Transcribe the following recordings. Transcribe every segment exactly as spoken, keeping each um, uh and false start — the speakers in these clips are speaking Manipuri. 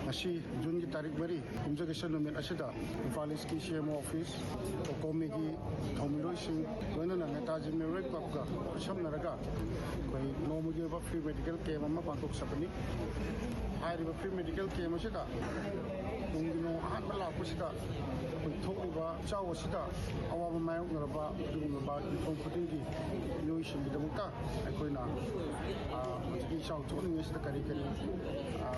ꯉꯁꯤ ꯖꯨꯟꯒꯤ ꯇꯥꯔꯤꯛ ꯃꯔꯤ, ꯌꯨꯝꯖꯀꯩꯁ ꯅꯨꯃꯤꯠ ꯑꯁꯤꯗ ꯏꯝꯐꯥꯜ ꯏꯁꯀꯤ ꯁꯤ ꯑꯦꯝ ꯑꯣ ꯑꯣꯐꯤꯁ, ꯀꯣꯀꯣꯃꯤꯒꯤ ꯊꯧꯃꯤꯔꯣꯏꯁꯤꯡ, ꯂꯣꯏꯅꯅ ꯅꯦꯇꯥꯖꯤ ꯃꯦꯃꯣꯔꯤꯌꯦꯜ ꯀ꯭ꯂꯕꯀ ꯈꯨꯠꯁꯝꯅꯔꯒ ꯑꯩꯈꯣꯏ ꯅꯣꯡꯃꯒꯤ ꯑꯣꯏꯕ ꯐ꯭ꯔꯤ ꯃꯦꯗꯤꯀꯦꯜ ꯀꯦꯝ ꯑꯃ ꯄꯥꯡꯊꯣꯛꯆꯕꯅꯤ꯫ ꯍꯥꯏꯔꯤꯕ ꯐ꯭ꯔꯤ ꯃꯦꯗꯤꯀꯦꯜ ꯀꯦꯝ ꯑꯁꯤꯗ ꯇꯨꯡꯒꯤ ꯅꯣꯡ ꯑꯍꯥꯟꯕ ꯂꯥꯛꯄꯁꯤꯗ ꯑꯩꯈꯣꯏ ꯊꯣꯛꯂꯤꯕ ꯏꯆꯥꯎ ꯑꯁꯤꯗ ꯑꯋꯥꯕ ꯃꯥꯌꯣꯛꯅꯔꯕ ꯑꯗꯨꯒꯨꯝꯂꯕ ꯌꯨꯝꯊꯣꯡ ꯈꯨꯗꯤꯡꯒꯤ ꯃꯤꯑꯣꯏꯁꯤꯡꯒꯤꯗꯃꯛꯇ ꯑꯩꯈꯣꯏꯅ, ꯑ, ꯍꯧꯖꯤꯛꯀꯤ ꯏꯆꯥꯎ ꯊꯣꯛꯂꯤꯉꯩꯁꯤꯗ ꯀꯔꯤ ꯀꯔꯤ, ꯑ,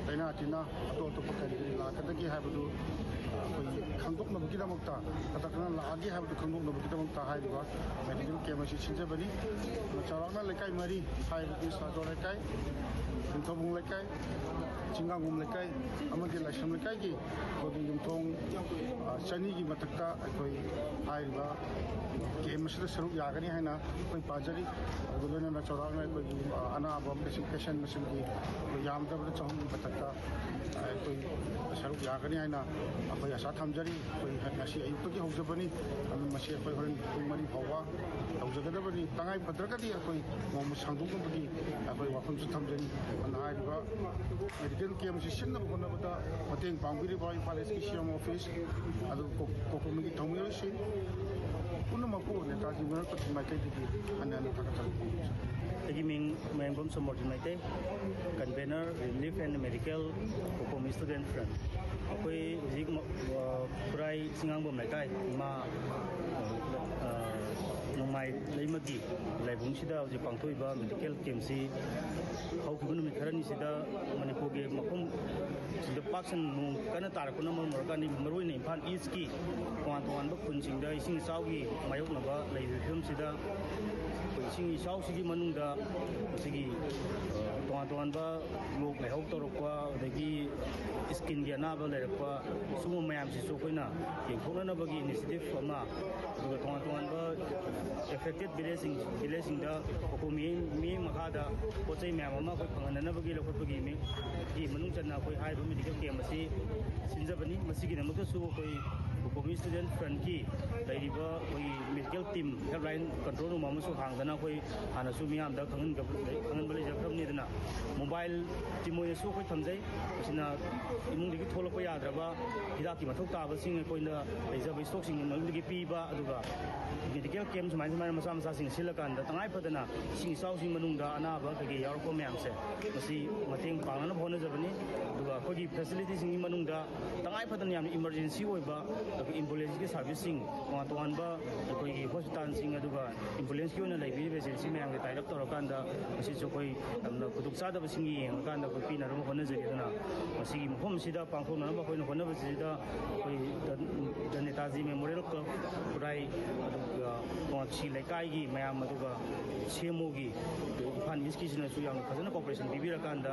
ꯂꯥꯏꯅꯥ ꯇꯤꯟꯅꯥ ꯑꯇꯣꯞ ꯑꯇꯣꯞꯄ ꯀꯔꯤ ꯀꯔꯤ ꯂꯥꯛꯀꯗꯒꯦ ꯍꯥꯏꯕꯗꯨ, ꯑ, ꯑꯩꯈꯣꯏ ꯈꯪꯗꯣꯛꯅꯕꯒꯤꯗꯃꯛꯇ, ꯀꯗꯥ ꯀꯗꯥ ꯂꯥꯛꯑꯒꯦ ꯍꯥꯏꯕꯗꯨ ꯈꯪꯗꯣꯛꯅꯕꯒꯤꯗꯃꯛꯇ ꯍꯥꯏꯔꯤꯕ ꯃꯦꯗꯤꯀꯦꯜ ꯀꯦꯝ ꯑꯁꯤ ꯁꯤꯟꯖꯕꯅꯤ꯫ ꯆꯥꯎꯔꯥꯛꯅ ꯂꯩꯀꯥꯏ ꯃꯔꯤ ꯍꯥꯏꯕꯗꯤ ꯁꯥꯖꯣꯔ ꯂꯩꯀꯥꯏ, ꯅꯤꯡꯊꯧꯕꯨꯡ ꯂꯩꯀꯥꯏ, ꯆꯤꯡꯒꯥꯡꯕꯨꯡ ꯂꯩꯀꯥꯏ ꯑꯃꯗꯤ ꯂꯥꯏꯁ꯭ꯔꯝ ꯂꯩꯀꯥꯏꯒꯤ ꯑꯩꯈꯣꯏꯒꯤ ꯌꯨꯝꯊꯣꯡ, ꯑ, ꯆꯅꯤꯒꯤ ꯃꯊꯛꯇ ꯑꯩꯈꯣꯏ ꯍꯥꯏꯔꯤꯕ ꯀꯦꯝ ꯑꯁꯤꯗ ꯁꯔꯨꯛ ꯌꯥꯒꯅꯤ ꯍꯥꯏꯅ ꯑꯩꯈꯣꯏ ꯄꯥꯖꯔꯤ꯫ ꯑꯗꯨꯒ ꯂꯣꯏꯅꯅ ꯆꯥꯎꯔꯥꯛꯅ ꯑꯩꯈꯣꯏꯒꯤ, ꯑ, ꯑꯅꯥꯕ ꯃꯁꯤꯡ, ꯄꯦꯁꯦꯟ ꯃꯁꯤꯡꯒꯤ ꯑꯩꯈꯣꯏ ꯌꯥꯝꯗ꯭ꯔꯕꯗ ꯆꯍꯨꯝꯒꯤ ꯃꯊꯛꯇ ꯑꯩꯈꯣꯏ ꯁꯔꯨꯛ ꯌꯥꯒꯅꯤ ꯍꯥꯏꯅ ꯑꯩꯈꯣꯏ ꯑꯁꯥ ꯊꯝꯖꯔꯤ꯫ ꯑꯩꯈꯣꯏ ꯉꯁꯤ ꯑꯌꯨꯛꯇꯒꯤ ꯍꯧꯖꯕꯅꯤ꯫ ꯑꯗꯨ ꯃꯁꯤ ꯑꯩꯈꯣꯏ ꯍꯣꯔꯦꯟ ꯄꯨꯡ ꯃꯔꯤ ꯐꯥꯎꯕ ꯇꯧꯖꯒꯗꯕꯅꯤ꯫ ꯇꯉꯥꯏ ꯐꯗ꯭ꯔꯒꯗꯤ ꯑꯩꯈꯣꯏ ꯅꯣꯡꯃ ꯁꯥꯡꯗꯣꯛꯅꯕꯒꯤ ꯑꯩꯈꯣꯏ ꯋꯥꯐꯝꯁꯨ ꯊꯝꯖꯔꯤ꯫ ꯑꯗꯨꯅ ꯍꯥꯏꯔꯤꯕ ꯃꯦꯗꯤꯀꯦꯜ ꯀꯦꯝ ꯑꯁꯤ ꯁꯤꯟꯅꯕ ꯍꯣꯠꯅꯕꯗ ꯃꯇꯦꯡ ꯄꯥꯡꯕꯤꯔꯤꯕ ꯏꯝꯐꯥꯜ ꯏꯁꯀꯤ ꯁꯤ ꯑꯦꯝ ꯑꯣꯐꯤꯁ, ꯑꯗꯨꯒ ꯀꯣ-, ꯀꯣꯀꯣꯃꯤꯒꯤ ꯊꯧꯃꯤꯔꯣꯏꯁꯤꯡ ꯄꯨꯝꯅꯃꯛꯄꯨ ꯅꯦꯇꯥꯖꯤ ꯃꯦꯃꯣꯔꯤꯌꯦꯜ ꯀ꯭ꯂꯕꯀꯤ ꯃꯥꯏꯀꯩꯗꯒꯤ ꯍꯟꯅ ꯍꯟꯅ ꯊꯥꯒꯠꯆꯔꯤ꯫ ꯑꯩꯒꯤ ꯃꯤꯡ ꯃꯌꯥꯡꯕꯝ Somorjit Meitei, convenor, relief and medical, COCOMI student front. ꯑꯩꯈꯣꯏ ꯍꯧꯖꯤꯛ ꯃ-, ꯑ, ꯈꯨꯔꯥꯏ ꯆꯤꯡꯉꯥꯡꯕꯝ ꯂꯩꯀꯥꯏ ꯏꯃꯥ, ꯑ, ꯅꯣꯡꯃꯥꯏ ꯂꯩꯃꯒꯤ ꯂꯥꯏꯕꯨꯡꯁꯤꯗ ꯍꯧꯖꯤꯛ ꯄꯥꯡꯊꯣꯛꯏꯕ ꯃꯦꯗꯤꯀꯦꯜ ꯀꯦꯝꯁꯤ ꯍꯧꯈꯤꯕ ꯅꯨꯃꯤꯠ ꯈꯔꯅꯤꯁꯤꯗ ꯃꯅꯤꯄꯨꯔꯒꯤ ꯃꯐꯝ ꯁꯤꯗ ꯄꯥꯛ ꯁꯟꯅ ꯅꯣꯡ ꯀꯟꯅ ꯇꯥꯔꯛꯄꯅ ꯃꯔꯝ ꯑꯣꯏꯔꯒ, ꯃꯔꯨꯑꯣꯏꯅ ꯏꯝꯐꯥꯜ ꯏꯁꯀꯤ ꯇꯣꯉꯥꯟ ꯇꯣꯉꯥꯟꯕ ꯈꯨꯟꯁꯤꯡꯗ ꯏꯁꯤꯡ ꯏꯆꯥꯎꯒꯤ ꯃꯥꯌꯣꯛꯅꯕ ꯂꯩꯔꯤꯕ ꯐꯤꯕꯝꯁꯤꯗ, ꯑꯩꯈꯣꯏ ꯏꯁꯤꯡ ꯏꯆꯥꯎꯁꯤꯒꯤ ꯃꯅꯨꯡꯗ ꯉꯁꯤꯒꯤ, ꯑ, ꯇꯣꯉꯥꯟ ꯇꯣꯉꯥꯟꯕ ꯂꯣꯛ ꯂꯥꯏꯍꯧ ꯇꯧꯔꯛꯄ, ꯑꯗꯒꯤ ꯏꯁꯀꯤꯟꯒꯤ ꯑꯅꯥꯕ ꯂꯩꯔꯛꯄ, ꯁꯤꯒꯨꯝꯕ ꯃꯌꯥꯝꯁꯤꯁꯨ ꯑꯩꯈꯣꯏꯅ ꯌꯦꯡꯊꯣꯛꯅꯅꯕꯒꯤ ꯏꯅꯤꯁꯤꯌꯦꯇꯤꯞ ꯑꯃ, ꯑꯗꯨꯒ ꯇꯣꯉꯥꯟ ꯇꯣꯉꯥꯟꯕ ꯑꯦꯐꯦꯛꯇꯦꯠ ꯚꯤꯂꯦꯖꯁꯤꯡ, ꯚꯤꯂꯦꯖꯁꯤꯡꯗ ꯀꯣꯀꯣꯃꯤ ꯃꯤ ꯃꯈꯥꯗ ꯄꯣꯠ ꯆꯩ ꯃꯌꯥꯝ ꯑꯃ ꯑꯩꯈꯣꯏ ꯐꯪꯍꯟꯅꯅꯕꯒꯤ ꯂꯧꯈꯠꯄꯒꯤ ꯃꯤ-, ꯒꯤ ꯃꯅꯨꯡ ꯆꯟꯅ ꯑꯩꯈꯣꯏ ꯍꯥꯏꯔꯤꯕ ꯃꯦꯗꯤꯀꯦꯜ ꯀꯦꯝ ꯑꯁꯤ ꯁꯤꯟꯖꯕꯅꯤ꯫ ꯃꯁꯤꯒꯤꯗꯃꯛꯇꯁꯨ ꯑꯩꯈꯣꯏ ꯀꯣꯃꯤ ꯁ꯭ꯇꯨꯗꯦꯟ ꯐ꯭ꯔꯟꯠꯀꯤ ꯂꯩꯔꯤꯕ ꯑꯩꯈꯣꯏꯒꯤ medical team helpline control room ꯑꯃꯁꯨ ꯍꯥꯡꯗꯅ ꯑꯩꯈꯣꯏ ꯍꯥꯟꯅꯁꯨ ꯃꯤꯌꯥꯝꯗ ꯈꯪꯍꯟꯒ-, ꯈꯪꯍꯟꯕ ꯂꯩꯖꯈ꯭ꯔꯕꯅꯤ꯫ ꯑꯗꯨꯅ ꯃꯣꯕꯥꯏꯜ ꯇꯤꯝ ꯑꯣꯏꯅꯁꯨ ꯑꯩꯈꯣꯏ ꯊꯝꯖꯩ꯫ ꯃꯁꯤꯅ ꯏꯃꯨꯡꯗꯒꯤ ꯊꯣꯛꯂꯛꯄ ꯌꯥꯗ꯭ꯔꯕ ꯍꯤꯗꯥꯛꯀꯤ ꯃꯊꯧ ꯇꯥꯕꯁꯤꯡ ꯑꯩꯈꯣꯏꯅ ꯂꯩꯖꯕ ꯁ꯭ꯇꯣꯛꯁꯤꯡ ꯃꯅꯨꯡꯗꯒꯤ ꯄꯤꯕ, ꯑꯗꯨꯒ ꯃꯦꯗꯤꯀꯦꯜ ꯀꯦꯝꯞ ꯁꯨꯃꯥꯏꯅ ꯁꯨꯃꯥꯏꯅ ꯃꯆꯥ ꯃꯆꯥꯁꯤꯡ ꯁꯤꯜꯂꯀꯥꯟꯗ ꯇꯉꯥꯏ ꯐꯗꯅ ꯏꯁꯤꯡ ꯏꯆꯥꯎꯁꯤꯡ ꯃꯅꯨꯡꯗ ꯑꯅꯥꯕ ꯀꯩꯀꯩ ꯌꯥꯎꯔꯛꯄ ꯃꯌꯥꯝꯁꯦ ꯃꯁꯤ ꯃꯇꯦꯡ ꯄꯥꯡꯅꯅꯕ ꯍꯣꯠꯅꯖꯕꯅꯤ꯫ ꯑꯗꯨꯒ ꯑꯩꯈꯣꯏꯒꯤ ꯐꯦꯁꯤꯂꯤꯇꯤꯁꯤꯡꯒꯤ ꯃꯅꯨꯡꯗ ꯇꯉꯥꯏ ꯐꯗꯅ ꯌꯥꯝꯅ ꯏꯃꯔꯖꯦꯟꯁꯤ ꯑꯣꯏꯕ ꯑꯩꯈꯣꯏ ꯑꯦꯝꯕꯨꯂꯦꯟꯁꯀꯤ ꯁꯥꯔꯚꯤꯁꯁꯤꯡ, ꯇꯣꯉꯥꯟ ꯇꯣꯉꯥꯟꯕ ꯑꯩꯈꯣꯏꯒꯤ ꯍꯣꯁꯄꯤꯇꯥꯜꯁꯤꯡ, ꯑꯗꯨꯒ ꯑꯦꯝꯕꯨꯂꯦꯟꯁꯀꯤ ꯑꯣꯏꯅ ꯂꯩꯕꯤꯔꯤꯕ ꯑꯦꯖꯦꯟꯁꯤ ꯃꯌꯥꯝꯒ ꯇꯥꯏ ꯑꯞ ꯇꯧꯔꯀꯥꯟꯗ ꯃꯁꯤꯁꯨ ꯑꯩꯈꯣꯏ ꯌꯥꯝꯅ ꯈꯨꯗꯣꯡꯆꯥꯗꯕꯁꯤꯡꯒꯤ ꯌꯦꯡꯉꯀꯥꯟꯗ ꯑꯩꯈꯣꯏ ꯄꯤꯅꯅꯕ ꯍꯣꯠꯅꯖꯔꯤ꯫ ꯑꯗꯨꯅ ꯃꯁꯤꯒꯤ ꯃꯐꯝ ꯑꯁꯤꯗ ꯄꯥꯡꯊꯣꯛꯅꯅꯕ ꯑꯩꯈꯣꯏꯅ ꯍꯣꯠꯅꯕꯁꯤꯗ ꯑꯩꯈꯣꯏ ꯗ-, ꯗ ꯅꯦꯇꯥꯖꯤ ꯃꯦꯃꯣꯔꯤꯌꯦꯜ ꯀ꯭ꯂꯕ ꯈꯨꯔꯥꯏ, ꯑꯗꯨꯒ ꯇꯣꯉꯥꯟ ꯁꯤ ꯂꯩꯀꯥꯏꯒꯤ ꯃꯌꯥꯝ, ꯑꯗꯨꯒ ꯁꯤ ꯑꯦꯝ ꯑꯣꯒꯤ ꯏꯝꯐꯥꯜ ꯏꯁꯀꯤꯁꯤꯅꯁꯨ ꯌꯥꯝꯅ ꯐꯖꯅ ꯀꯣꯑꯣꯄꯔꯦꯁꯟ ꯄꯤꯕꯤꯔꯀꯥꯟꯗ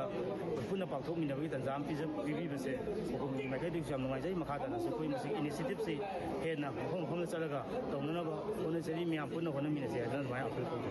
ꯄꯨꯟꯅ ꯄꯥꯡꯊꯣꯛꯃꯤꯟꯅꯕꯒꯤ ꯇꯥꯟꯖꯥ ꯑꯃ ꯄꯤꯖ-, ꯄꯤꯕꯤꯕꯁꯦ ꯃꯈꯣꯏꯒꯤ ꯃꯥꯏꯀꯩꯗꯒꯤꯁꯨ ꯌꯥꯝ ꯅꯨꯡꯉꯥꯏꯖꯩ꯫ ꯃꯈꯥ ꯇꯥꯅꯁꯨ ꯑꯩꯈꯣꯏ ꯃꯁꯤꯒꯤ ꯏꯅꯤꯁꯤꯌꯦꯇꯤꯞꯁꯤ ꯍꯦꯟꯅ ꯃꯐꯝ ꯃꯐꯝꯗ ꯆꯠꯂꯒ ꯇꯧꯅꯅꯕ ꯍꯣꯠꯅꯖꯔꯤ꯫ ꯃꯌꯥꯝ ꯄꯨꯟꯅ ꯍꯣꯠꯅꯃꯤꯟꯅꯁꯦ ꯍꯥꯏꯗꯅ ꯑꯗꯨꯃꯥꯏꯅ ꯑꯩꯈꯣꯏ ꯇꯧꯖꯩ꯫